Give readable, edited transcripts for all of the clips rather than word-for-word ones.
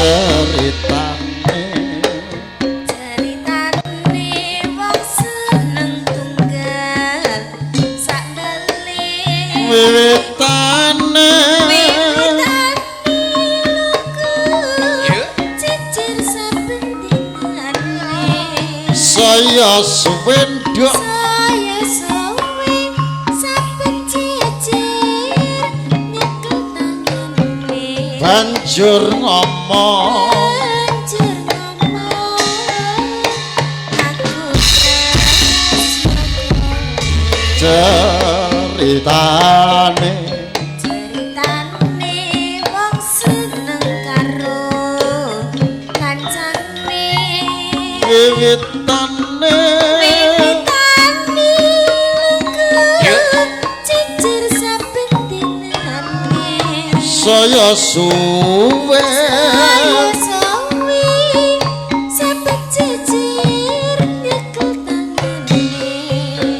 Ceritane Ceritane wong seneng tunggal sak bali. Wiwitane Wiwitane lugu cicir saben dinane. Saya suwe nduk. Saya suwe saben cicir nyekel tangane. Banjur ngomong. Banjur ngomong aku tresno kowe. Ceritane. Ceritane wong seneng karo kancane. Wiwitane. Wiwitane lugu cicir saben dinane. Saya suwe. Saya suwe saben cicir nyekel tangane.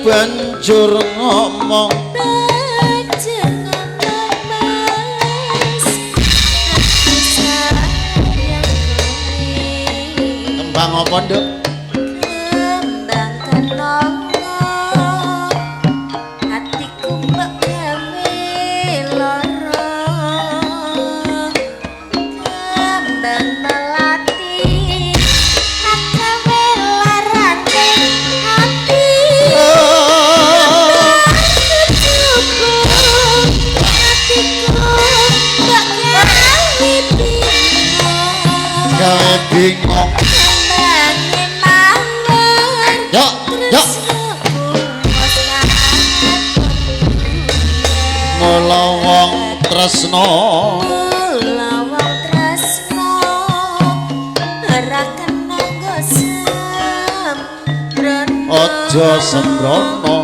Banjur ngomong. Banjur ngomong mas aku sayang kowe. Kembang apa nduk? Kembang kenanga hatiku mbok gawe lara. Kembang melati tak gawe larane ati. Kembang hatiku mbok gawe bingung. Gawe bingung. Kembange mawar. Yo yo. Tresnoku wis katon. Mula wong tresno. Mula wong tresno ora kena nggo sembrono. Aja sembrono.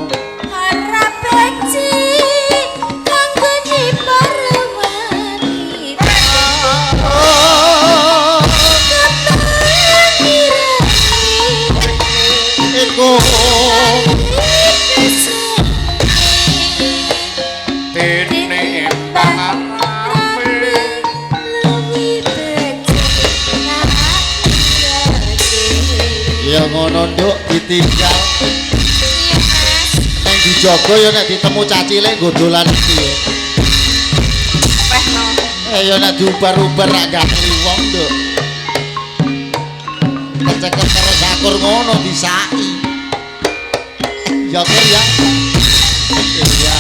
Ora becik kanggo nyipar wanita. Iku Tinimbang rame. Ya ngono nduk, ditinggal neng dijaga ya nek ditemu cah cilik nggo dolan piye. Pehno. Eh ya nek diubar-ubar rak gateli wong nduk. Kecekel terus akur ngono disaki. Ya Kur ya. Iya.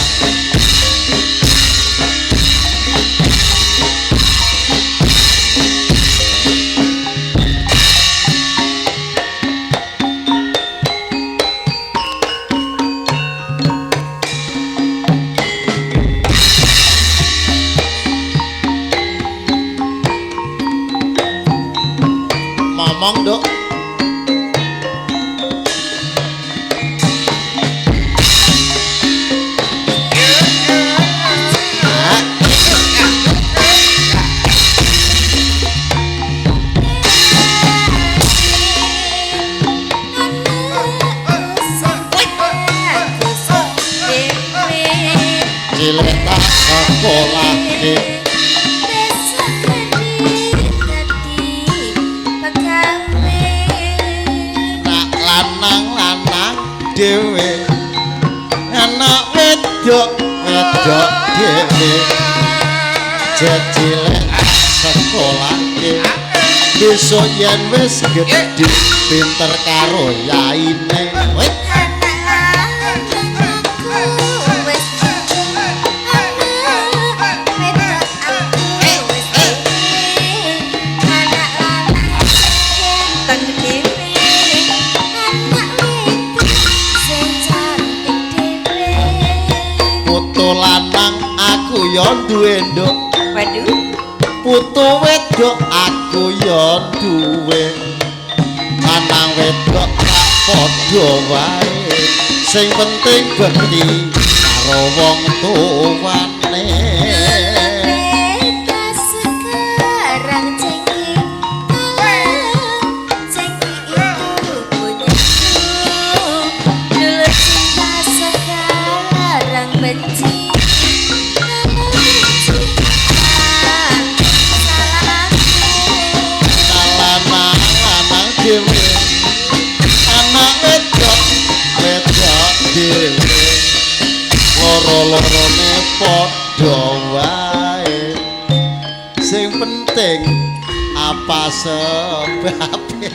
Ngomong nduk. Ah, cilik tak sekolahke. Nak lanang-lanang dhewe, anak wedok wedok dhewe. Cecilek sekolahke besok yen wis gedhe pinter karo yaine. Wit. Putu lanang aku ya duwe nduk. Waduh. Putu wedok aku ya duwe. Lanang wedok tak padha wae, sing penting bekti karo wong tuwane. Sekarang cengki, cengki itu punyaku. Dulu cinta sekarang benci. Benci. Anak wedok wedok dhewe, loro-lorone padha wae, sing penting apa sebabe.